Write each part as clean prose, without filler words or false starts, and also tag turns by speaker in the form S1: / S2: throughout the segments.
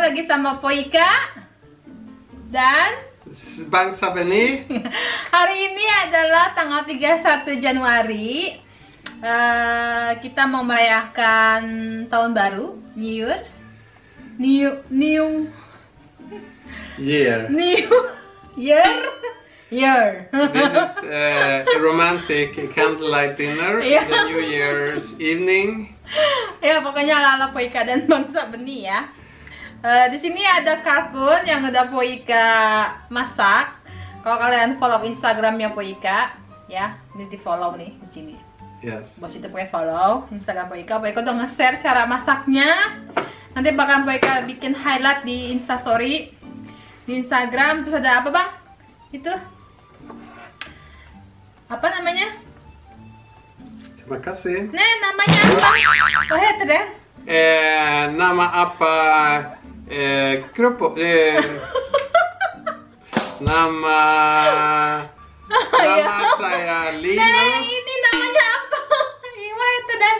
S1: lagi sama Poika dan
S2: Bangsa Beni.
S1: hari ini adalah tanggal 31 Januari. Kita mau merayakan tahun baru, New Year. New Year.
S2: This is a romantic candlelight dinner in the New Year's evening.
S1: Ya, pokoknya ala-ala Poika dan Bangsa Beni ya. Di sini ada kartun yang udah Poika masak. Kalau kalian follow Instagramnya Poika, ya, ini di follow nih di sini.
S2: Yes.
S1: Bos itu Poika follow Instagram Poika. Poika udah nge-share cara masaknya. Nanti bakal Poika bikin highlight di Instastory, di Instagram. Terus ada apa bang? Itu apa namanya?
S2: Terima kasih.
S1: Nah, namanya apa? Vad heter det?
S2: Nama apa? Grupp. Nama saya Linus.
S1: Nah, ini namanya apa? Vad heter det?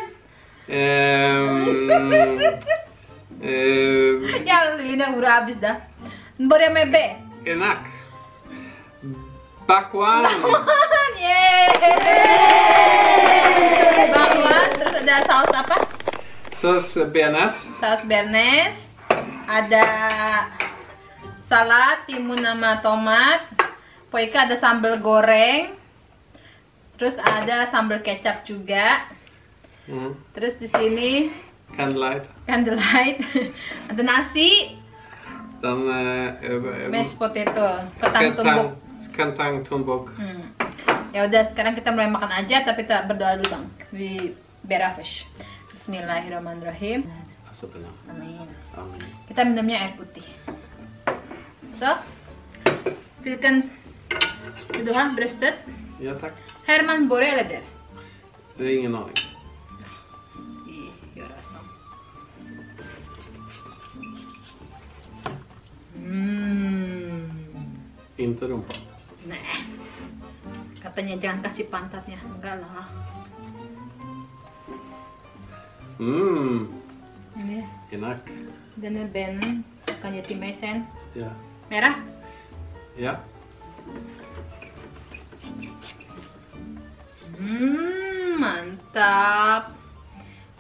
S1: Ya, Lina udah habis dah. Börja med B.
S2: Enak. Baruan.
S1: Yeay. Baruan. Terus ada saus apa?
S2: Saus bearnaise.
S1: Saus bearnaise. Ada salad, timun sama tomat. Poika ada sambal goreng. Terus ada sambal kecap juga. Terus di sini candlelight. Ada nasi.
S2: Dan
S1: mashed potato,
S2: kentang tumbuk.
S1: Ya udah, sekarang kita mulai makan aja, tapi kita berdoa dulu bang. Berafish. Bismillahirrahmanirrahim. Amin. Kita minumnya air putih. Så, vilken vill du ha? Bröstet?
S2: Ja tack.
S1: Herman, börja eller där?
S2: Det är ingen aning.
S1: Vi gör så.
S2: Inte rumpa.
S1: Nah, katanya jangan kasih pantatnya. Enggak lah. Ini
S2: Enak.
S1: den är ben. Kan ge till mig sen.
S2: Ja.
S1: Merah?
S2: Ja.
S1: Mantap.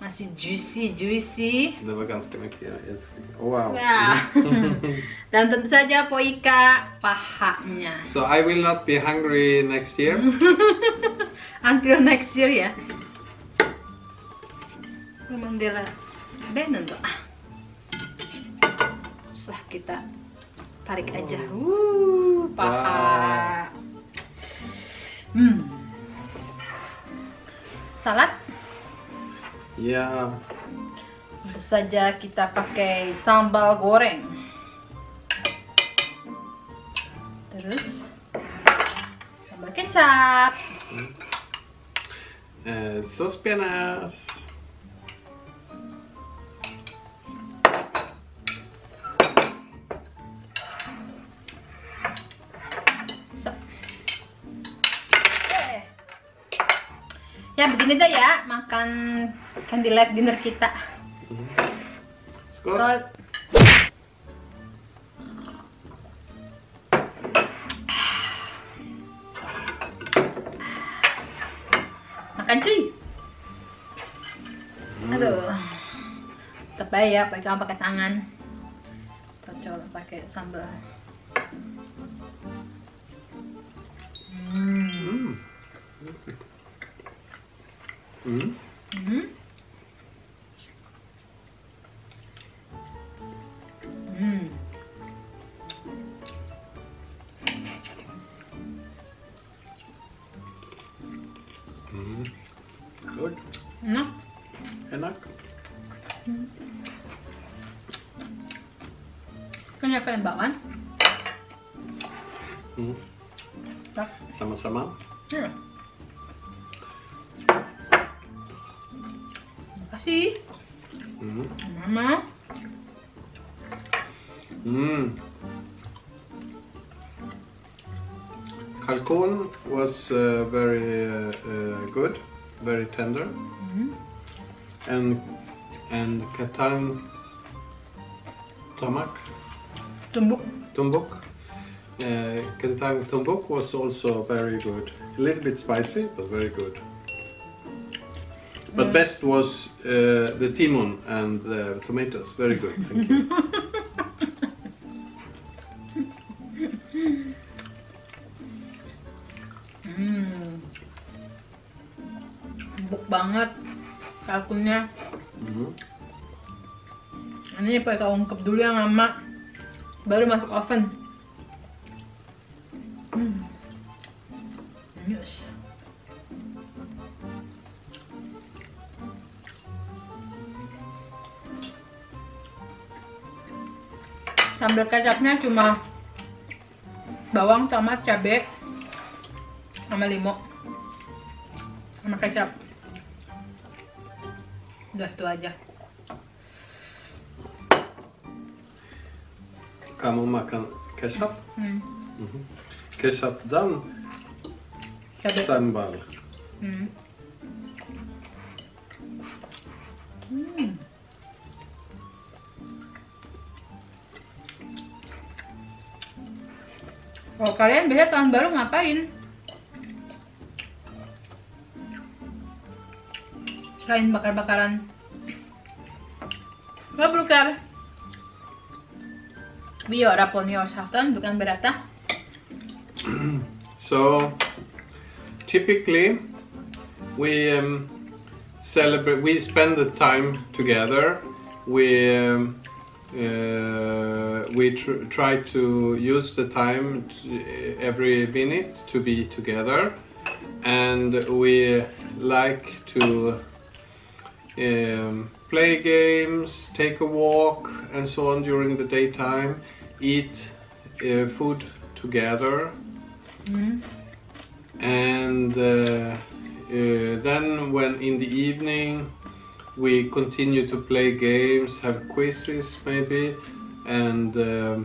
S1: Masih juicy.
S2: Det var ganska mycket jag älskar. Wow.
S1: Ya. Dan tentu saja Poika pahanya.
S2: So I will not be hungry next year.
S1: Until next year ya. Mandela benen tuh. Susah kita tarik aja. Paha. Salad.
S2: Ja.
S1: Tentu saja kita pakai sambal goreng. Terus sambal kecap.
S2: Saus bearnaise.
S1: Ya begini dah ya, makan candlelight dinner kita.
S2: Skål.
S1: Makan cuy. Aduh. Tetap baik ya, pegang pakai tangan. Cocok pakai sambal.
S2: Good. Enak.
S1: Kan jag få en Baruan? Tack.
S2: Sama-sama.
S1: Ja. Terima kasih. Mama.
S2: Kalkon was very good, very tender, and katang Tamak.
S1: Tumbuk.
S2: Tumbuk. Kentang tumbuk was also very good. A little bit spicy, but very good. But best was the timon and the tomatoes. Very good, thank you.
S1: Empuk banget kalkunnya. Ini pakai ungkep dulu yang lama, baru masuk oven. Yes. Sambal kecapnya cuma bawang, tomat, cabai, sama limo, sama kecap. Udah itu aja.
S2: Kamu makan kecap? Kecap dan
S1: Cabai.
S2: sambal. Kalau kalian biasa tahun baru ngapain? Selain bakar-bakaran. Vad brukar vi göra på nyårsafton? Du kan berätta. So typically we celebrate. We spend the time together. We try to use the time every minute to be together, and we like to play games, take a walk, and so on during the daytime. Eat food together, and then when in the evening we continue to play games, have quizzes maybe, and a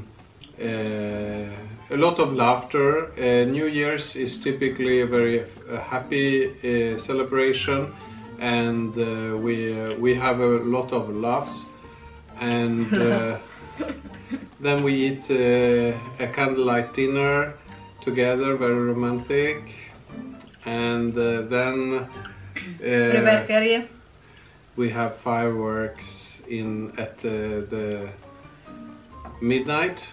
S2: lot of laughter. New Year's is typically a very happy celebration, and we have a lot of laughs, and then we eat a candlelight dinner together, very romantic, and then we have fireworks at the midnight,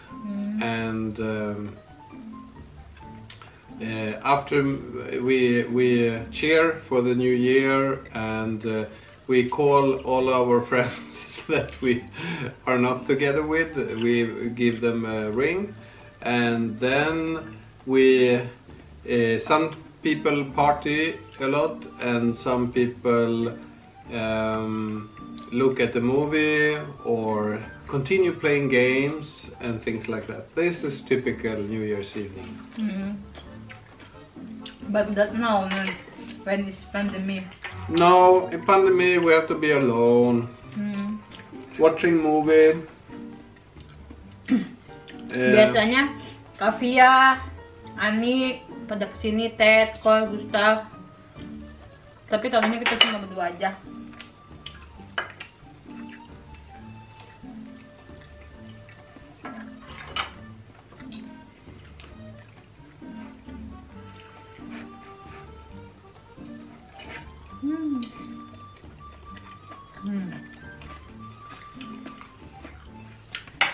S2: and after we cheer for the new year, and we call all our friends that we are not together with. We give them a ring, and then some people party a lot, and some people look at the movie or continue playing games and things like that. This is typical New Year's evening.
S1: But that no, when it's pandemic.
S2: No, in pandemic we have to be alone, watching movie.
S1: Biasanya Kavia, Ani pada kesini, Ted, Cole, Gustav. Tapi tahun ini kita cuma berdua aja.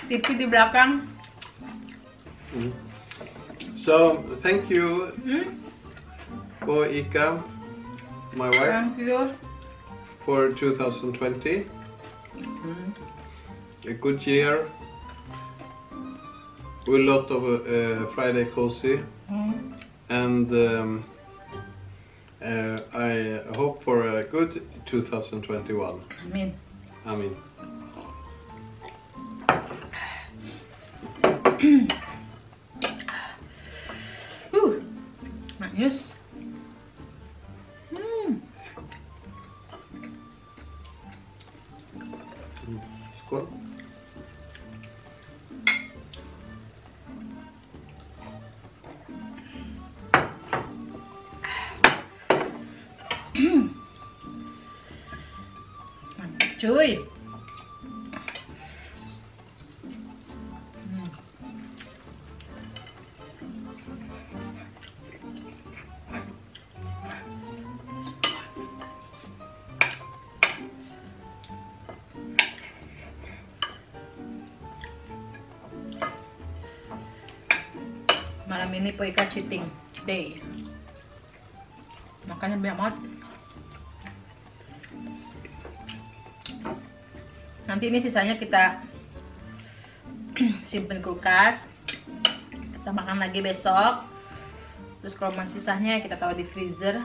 S1: TV di belakang.
S2: So thank you for Ika, my wife.
S1: Thank you
S2: for 2020. A good year with a lot of Friday cozy, and I hope for a good 2021.
S1: Amin.
S2: Amin.
S1: Manis.
S2: Skål.
S1: Cuy. Malam ini Poika cheating day. Makannya banyak banget. Nanti ini sisanya kita simpen kulkas. Kita makan lagi besok. Terus kalau masih sisanya kita taruh di freezer.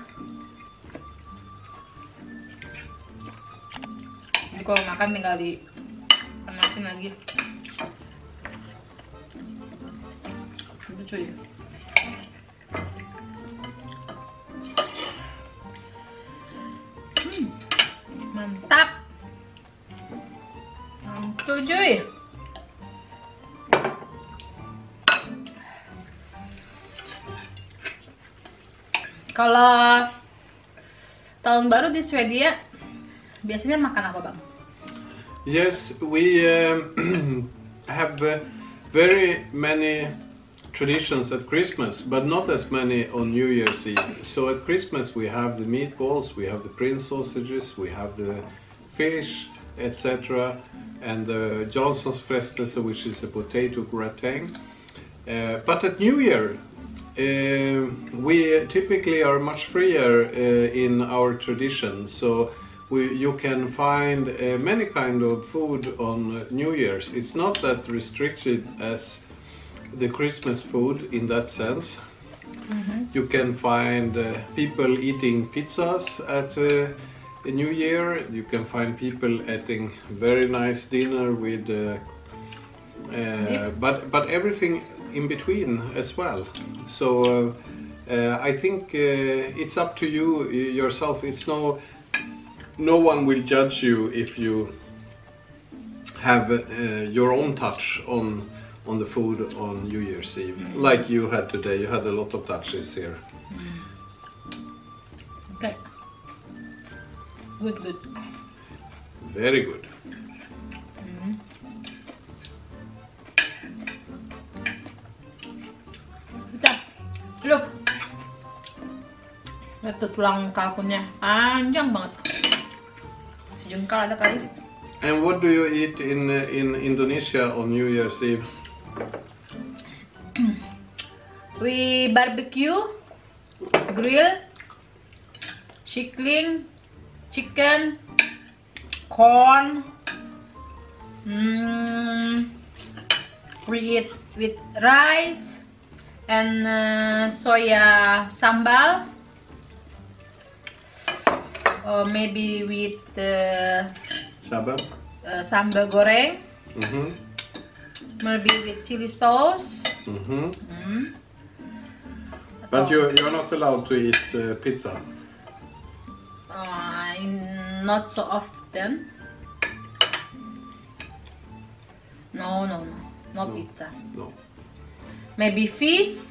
S1: Jadi kalau makan tinggal dipanasin lagi. Itu cuy. Mantap. Mantul cuy. Kalau tahun baru di Swedia biasanya makan apa, Bang?
S2: Yes, we have very many traditions at Christmas, but not as many on New Year's Eve. So at Christmas we have the meatballs, we have the Prince sausages, we have the fish, etc. and the Johnson's frestelse, which is a potato gratin. But at New Year we typically are much freer in our tradition, so you can find many kind of food on New Year's. It's not that restricted as the Christmas food in that sense. You can find people eating pizzas at New Year. You can find people eating very nice dinner with but everything in between as well. So I think it's up to you yourself. It's no one will judge you if you have your own touch on the food on New Year's Eve, like you had today. You had a lot of touches here.
S1: Okay. Good.
S2: Very good.
S1: Look. Itu tulang kalkunnya panjang banget. Sejengkal ada kali.
S2: And what do you eat in Indonesia on New Year's Eve?
S1: We barbecue, grill, chicken, corn. We eat with rice and soya sambal, or maybe with sambal goreng, maybe with chili sauce.
S2: But you're not allowed to eat pizza.
S1: Not so often. No, not pizza.
S2: No.
S1: Maybe fish.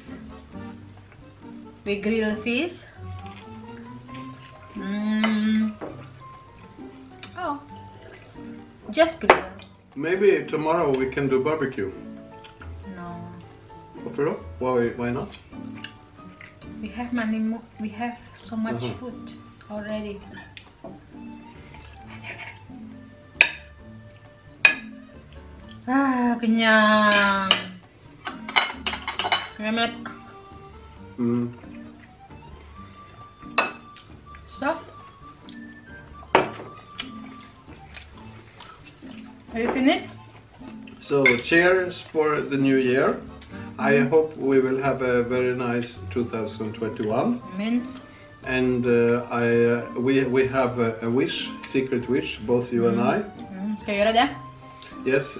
S1: We grill fish. Oh, just grill.
S2: Maybe tomorrow we can do barbecue.
S1: No.
S2: Why not?
S1: We have we have so much food already. Kenyang. Kenyang. So, are you finished?
S2: So, cheers for the new year. I hope we will have a very nice 2021.
S1: Amen.
S2: And we have a wish, secret wish, both you and I.
S1: Ska jag göra det?
S2: Yes,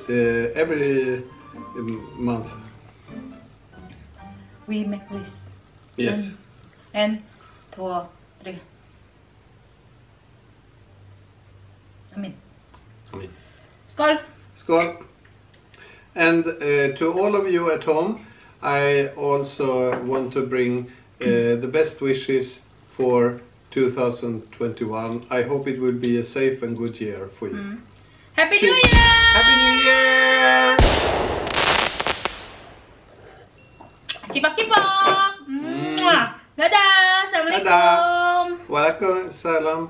S2: every month.
S1: We make wish.
S2: Yes.
S1: And 2, 3. Amen.
S2: Amen.
S1: Skål!
S2: Skål! And to all of you at home, I also want to bring the best wishes for 2021. I hope it will be a safe and good year for you.
S1: Happy New Year!
S2: Happy New Year!
S1: Cipak-cipak! Dadah! Assalamualaikum!
S2: Waalaikumsalam.